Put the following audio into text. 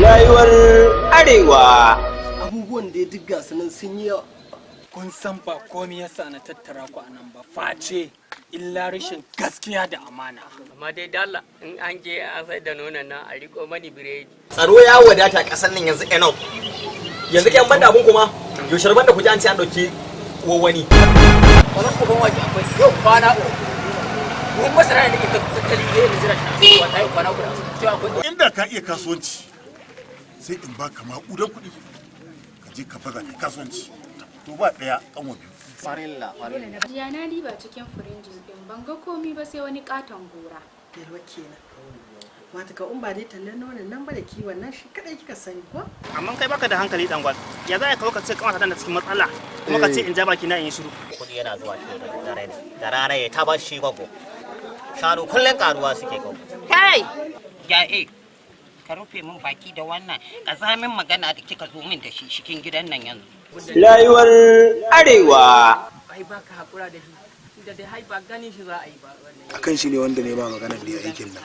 Rayuwar Arewa. Abubuwan da ya duk gasu nan sun yi yawa. Kun san ba komai yasa na tattara ku a nan ba face illa rashin gaskiya da amana. Amma dai dalla in an je an sai da nonon nan, a riko mani biredi. Tsaro ya wadata kasar nan yanzu, enough. Yanzu kai banda abun kuma yaushe rabon da ku ji an ce an dauki wani? Wani uban wake akwai yau kwana 3. Buhun masara da nake tattali da yanzu jira shi a ta yi kwana 3 da cewa akwai. Inda ka iya kasuwanci, sai in baka maƙudan kuɗi ka je ka baza kai kasuwanci. To, ba ɗaya kanwa biyu. Farilla, farilla. Jiya na diba cikin firinjin din, ban ga komi ba sai wani katon gora. Yalwa kenan. Wata ka in ba dai tallan nonon nan ba da kiwon nan shi kadai kika sani ko? Amma kai baka da hankali, dangwal. Ya za ka kawo ka ce kamata tana cikin matsala, kuma ka ce in ja baki na in yi shiru? Kudi yana zuwa shi da dare, da rana ya ta bashi gwaggo. Shanu kullum karuwa suke, gwaggo. Kai! Ja'e, ka rufe min baki da wannan ƙazamin magana da kika zo min da shi cikin gidan nan yanzu. Rayuwar Arewa. Ai baka hakura da shi da dai hai ba ganin shi za a yi ba wannan. Akan shi ne wanda ne ba maganar da ya aikin nan.